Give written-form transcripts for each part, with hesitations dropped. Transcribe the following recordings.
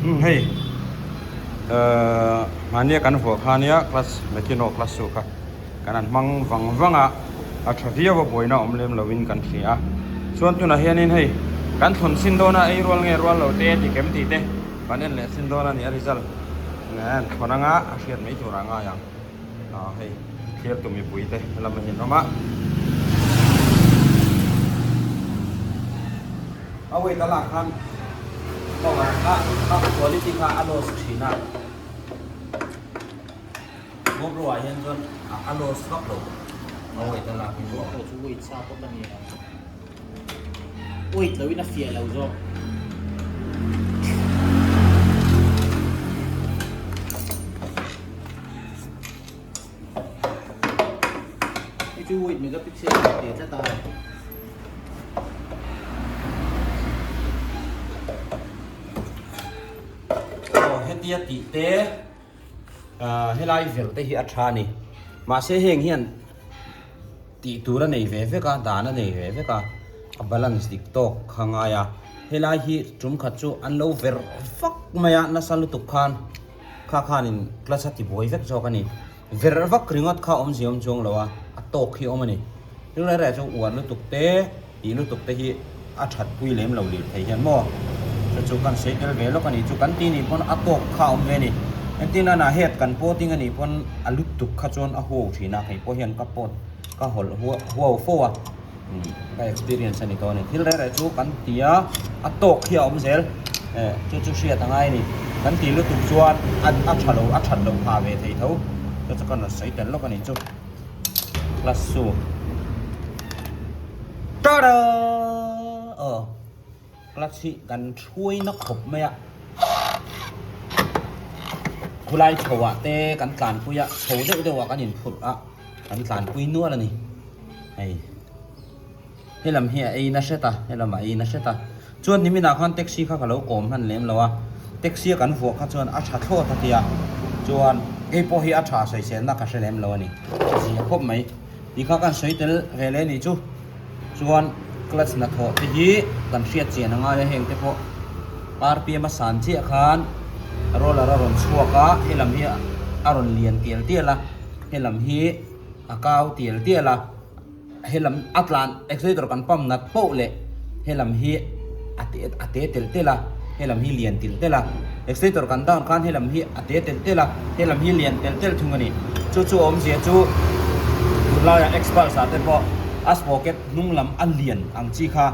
Umm hei ahh mahnia kan vuah kha ania class Makino class chu kha kan han hmang vang vang a a tha viau a buaina awm lem lo in kan hria a chuan tunah hianin hei kan thlawn chhin dawn a ei rual nge rual lo te ti kem tih te kan en leh chhin dawn a ni a result thlawn anga a hriat mai turah a ngai ang. Ah hei thlir tu mipui te lam a in awm a. A weight a lak khan power kha a quality kha a loss thin a. GoPro ah hian chuan a loss vak lo a weight a lak in. GoPro chu weight sa pawt a ni a. Weight lo in a fiah lo zawk. Hei chu weight megapixel a teh tlat a. Aw hetia tih te helai ver te hi a tha a ni mahse heng hian tih tur a nei ve vek a dan a nei ve vek a a balance dik tawk kha ngai a helai hi tum khat chu an lo ver vak mai a nasa lutuk khan. Kha khanin class a ti buai vek zawk a ni. Ver vak ringawt kha awmzia awm chuang lo a, a tawk hi awm a ni. Thil reng reng chu uar lutuk te, tih lutuk te hi a that pui lem lo lir thei hian maw. Chu chu kan sawi tel ve lawk a ni. Chu kan ti nih pawn a tawk kha a awm ve a ni. Entir nana head kan pawting a nih pawn a lutuk kha chuan a huau thin a, kei pawh hian ka pawt ka hawlh huau fo a. Ka experience a ni tawh a ni. Thil reng reng chu kan ti a, a tawk hi a awm zel. Eh chu chu hriat a ngai a ni. Kan ti lutuk chuan a a tha lo a that loh phah ve thei tho. Chu chu ka rawn sawi tel lawk a ni chu. Class chu. Tada! Aw class hi kan hruai na khawp mai a. Khulai chho ah te kan tlanpui a, chho deuh deuh ah kan inphurh a. Kan tlanpui nual a ni. Hei helam hi a ei na hret a, helam a ei na hret a. Chuan niminah khan taxi kha ka lo kawm hman lem lo a, taxi a kan vuah kha chuan a tha thlawt a tia. Chuan hei pawh hi a tha sawiselna ka hre lem lo a ni. A zia khawp mai. Tih kha kan sawi tel ve leh a nih chu. Chuan clutch hnathawh te hi kan hriat chian a ngai a heng te pawh rpm a san chiah khan roller a rawn chhuak a, helam hi a rawn lian tial tial a. Helam hi a kau tial tial a, helam a tlan accelerator kan pump nat poh leh helam hi a te a te telh telh a, helam hi lian tilh telh a, accelerator kan down khan helam hi a te telh telh a, helam hi lian telh telh thung a ni. Chu chu awmzia chu tunlaiah Xpulse ah te pawh a sprocket hnung lam a lian ang chi kha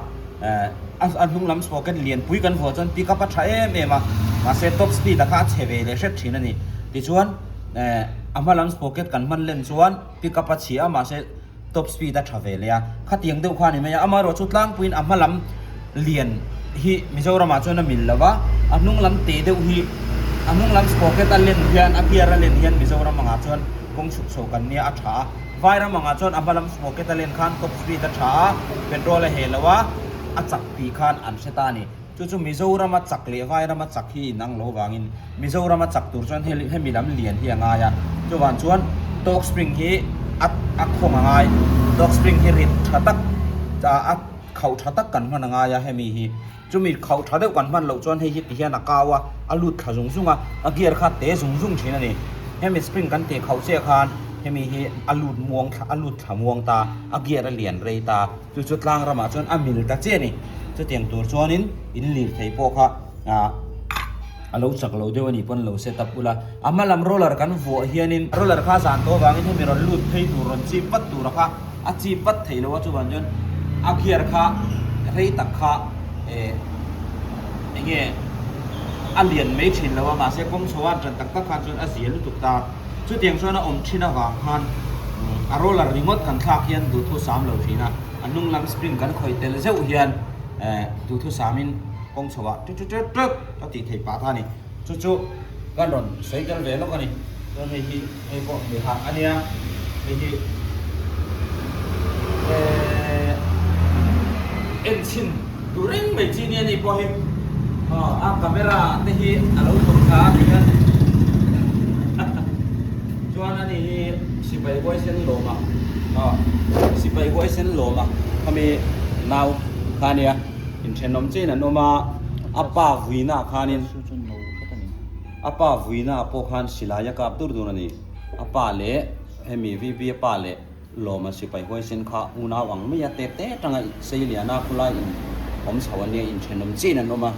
eh a hnung lam sprocket lian pui kan vuah chuan pick up a tha em em a, mahse top speed a kha a chhe ve leh hret thin a ni. Tichuan. Eh a hma lam sprocket kan hman len chuan pick up a chhia a mahse top speed a tha ve leh a khatiang deuh kha a ni mai a amaherawh chu tlangpuiin a hma lam lian hi Mizoram ah chuan a mil lo va a hnung lam teh deuh hi a hnung lam sprocket a len hian a gear a len hian Mizoram angah chuan kawng chhuk chho kan nia a tha a Vairam angah chuan a hma lam sprocket a len khan top speed a tha a petrol a heh lo a a chak tih khan an hre ta a ni. Chu chu Mizorama chak leh Vairama chak hi inang lo vangin Mizorama chak tur chuan hemi lam lian hi a ngai a, chuvang chuan Talk Spring hi a a khawng a ngai, Talk Spring hi rit tha tak a khauh tha tak kan hman a ngai a hemi hi, chumi khauh tha deuh kan hman loh chuan hei hi ti hian a kau a, a lut thla zung zung a, a gear kha te zung zung thin a ni. Hemi spring kan tih khauh chiah khan hemi hi a lut muang a lut thla muang ta, a gear a lian rei ta. Chu chu tlang ramah chuan a mil ta chiah a ni. Chutiang tur chuanin in lir thei pawh kha ah a lo chak lo deuh a nih pawn lo set up ula. A hma lam roller kan vuah hianin roller kha zan tawh avangin hemi rawn lut phei tur rawn chip vat tura kha a chip vat theih loh a chuvang chuan a gear kha rei tak kha eh eng nge a lian mai thin lo a mahse kawng chho a an tan tak tak khan chuan a zia lutuk ta. Chutiang chuan a awm thin avang khan a roller ringawt kan thlak hian duhthusam lo thin a, a hnung lam spring kan khawih tel zeuh hian eh duhthusamin kawng chho ah ṭut ṭut ṭut ṭut a tih theih pah ta a ni. Chu chu kan rawn sawi tel ve lawk a ni. Chuan hei hi hei pawh mi harh a nia, hei hi eh en chhin duh reng mai chi nia ni pawh hi aw a camera te hi a lo thawk tha a ti hian chuan ani hi sipai huaisen lawm a aw sipai huaisen lawm a khami nau kha ania inthenawm chiin an awm a a pa vuina ah khanin. A pa vuina ah pawh khan silai a kap dur dur a ni. A pa leh hemi VB a pa leh Lawma sipai huaisen kha unau ang mai a tep te atanga sei lian a khulai in awm chho a nia inthenawm chiin an awm a.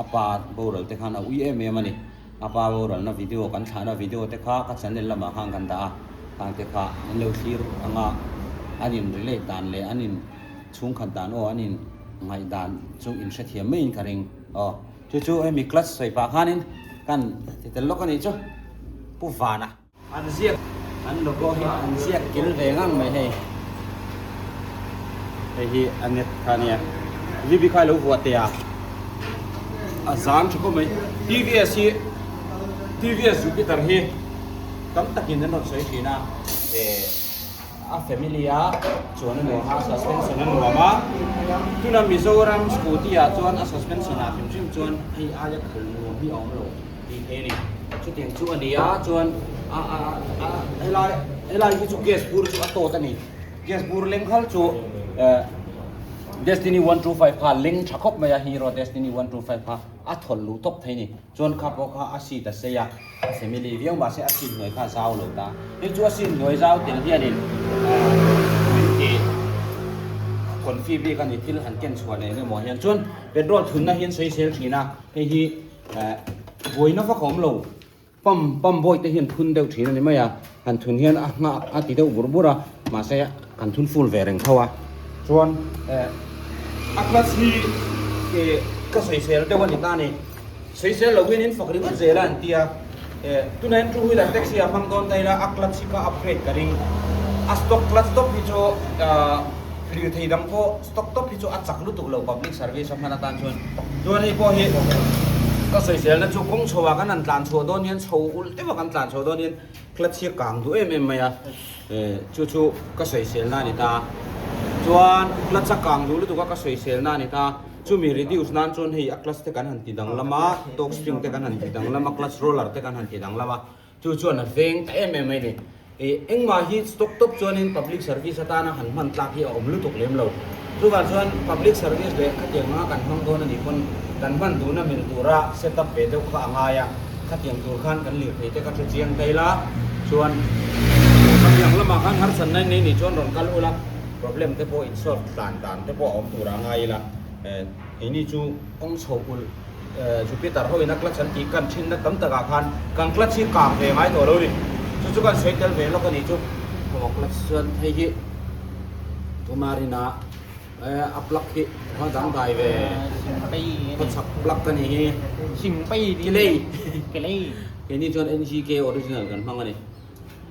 A pa boral te khan a ui em em a ni. A pa boralna video kan thlahna video te kha ka channel lamah khan kan dah a, khang te kha an lo thlir anga an in relate dan leh an in chhungkhat dan aw an in ngaih dan chu in hrethiam maiin ka ring aw. Chu chu hemi clutch sawi pah khanin kan ti tel lawk a nih chu Pu Vana. An ziak an logo hi an ziak kil ve ngang mai hei. Hei hi a net kha ania. VB kha ilo vuah teh a. A zang tha khawp mai. TVS hi TVS Jupiter hi tam takin an rawn sawi thin a. Eh a family a chuan a nuam a suspension a nuam a. Tuna Mizoram scooty ah chuan a suspension ah hrim hrim chuan hei aia khal nuam hi a awm lo. Tih thei a ni. Chutiang chu a ni a, chuan a a a helai helai hi chu gas bur chu a tawt a ni. Gas bur leng khal chu eh Destiny 125 kha leng tha khawp mai a, Hero Destiny 125 kha a thawl luh tawp thei a ni. Chuan kha pawh kha a seat a sei a, a family viau mahse a seat hnuai kha a zau lo ta. Hei chu a seat hnuai zau tel hianin eh min ti confi bik a ni thil han ken chhuah leh eng emaw hian. Chuan petrol thunna hi an sawi sel thin a, hei hi. Eh, buaina vak a awm lo. Pump, pump bawi te hian thun deuh thin a ni mai a, han thun hian a nghah a ti deuh bur bur a, mahse kan thun full ve reng tho a. Chuan eh, a clutch hi eh ka sawisel deuh a ni ta ni. Sawisel lo hian in fak ringawt zel a an ti a. Eh, tunah hian two wheeler taxi ah hmang dawn ta ila a clutch hi ka upgrade ka ring. A stock clutch top hi chu ah lirthei dang pawh Stock top hi chu a chak lutuk lo public service a hman atan chuan. Chuan hei pawh hi ka sawiselna chu kawng chho ah kan han tlan chhuah dawn hian chho ulh deuh a kan tlan chhuah dawn hian clutch hi a kang duh em em mai a, chu chu ka sawiselna a ni ta. Chuan clutch a kang duh lutuk a ka sawiselna a ni ta. Chumi reduce nan chuan hei a clutch te kan han ti danglam a, torque spring te kan han ti danglam a, clutch roller te kan han ti danglam a. Chu chuan a veng ta em em mai ni. Ih, engmah hi stock top chuanin public service atana han hman tlak hi a awm lutuk lem lo. Chuvang chuan public service leh khatiang anga kan hmang dawn a nih pawn kan hman duhna mil tura set up ve deuh kha a ngai a. Khatiang tur khan kan lirthei te kha thu chiang ta ila chuan khatiang lamah khan harsatna nei nih chuan rawn kal ula problem te pawh in solve tlan dan te pawh a awm tur a ngai ila. Eh, keini chu kawng chho ulh. Jupiter ho in a clutch an tih kan thin na tam takah khan kan clutch hi kang ve ngai tawh lo ni. Chu chu kan sawi tel ve lawk a nih chu. Aw clutch chuan hei hi Tumarina a plug hi a dangdai ve khawchhak plug a nih hi. Kelei keini chuan NGK original kan hmang a ni.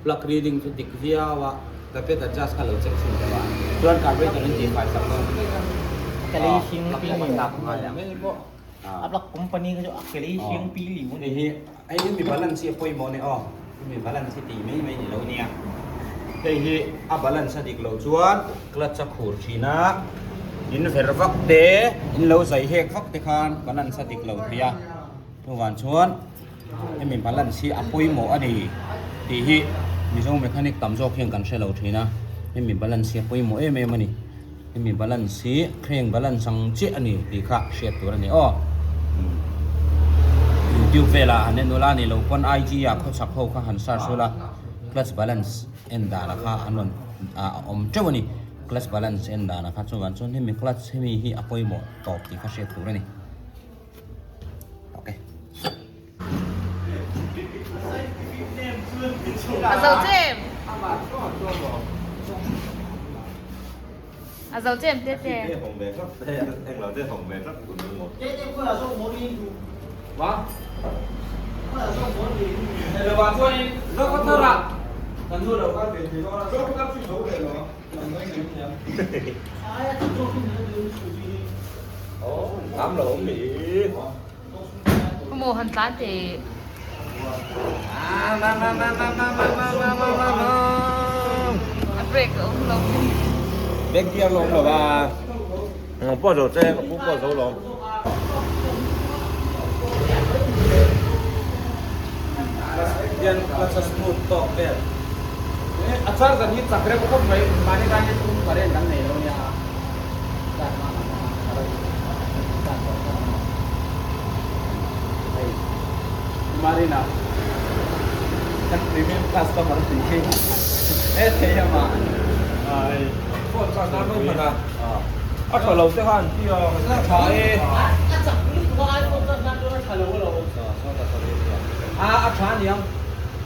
Plug reading chu dik viau a, carpet adjust kha lo check chhin deuh a, chuan carburetor in tihfai sak dawn Kelei hring pi liu a plug company kha chu a kelei hring pi liu hei hi hei hi mi balance hi a pawimawh a ni aw mi balance hi tih mai mai ni lo nia hei hi a balance a dik loh chuan clutch a khur thin a in ver vak te in lo zai hek vak te khan balance a dik lo thei a chuvang chuan Hemi balance hi a pawimawh a ni tih hi Mizo mechanic tam zawk hian kan hre lo thin a, hemi balance hi a pawimawh em em a ni. Hemi balance hi crank balance ang chiah a ni tih kha hriat tur a ni aw. YouTube velah han en ula ni lo pawn IG ah khawchhak ho kha han search ula clutch balance en dana kha an rawn a awm teuh a ni. Clutch balance en dana kha chuan chuan hemi clutch hemi hi a pawimawh tawp tih kha hriat tur a ni. Okay. A zo chem. A zo chem te te. Maw han tlan teh. A brake a awm lo. Back gear lo awm lo va. Nang pawh zo che, ka pu pawh zo lo. Hian clutch a smooth tawk vel. A charger hi chak reuh khawp mai, mahni tan hian tum current an nei lo nia. Hei. Marina kan premium customer tih hi he thei a mah. Ai phone charge nan mai khat a. A tha lo te khan ti a. A tha e. A chak lutuk a iPhone charge nan chuan a tha lo a lo. A a tha aniang.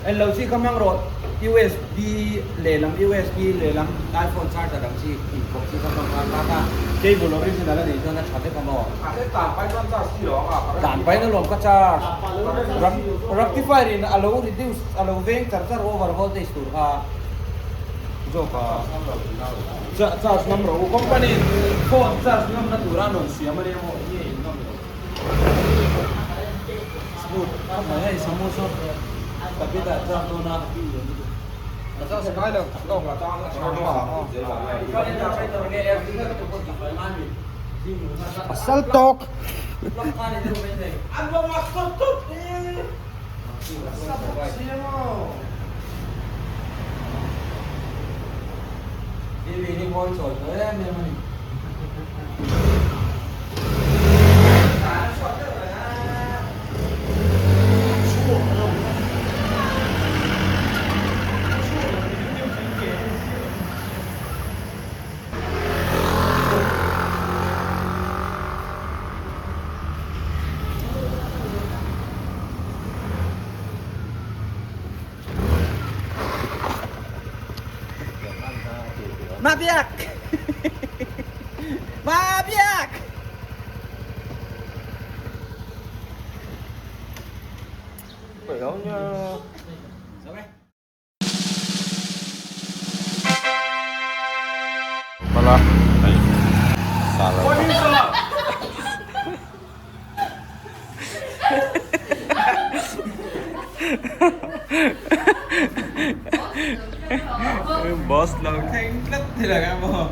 En lo chi kha hmang rawh USB lehlam USB lehlam iPhone charger ang chi inkawp chi kha hmang nghal nghak a cable original a nih chuan a tha vek a maw? A he tlan pai chuan charge chi lo ang a current Tlan pai na lawm ka charge rectifier in a lo reduce a lo veng char char over voltage tur kha zawk a charge ngam rawh u company in phone charge ngam na tura an rawn siam a nia maw enge in ngam lo. Smooth khawp mai hei samu chu kabita charge dawn a. Pasal tawk. Mabiak! Mabiak! Kala hei sa lo Boss lo thleng tlat thil ang emaw.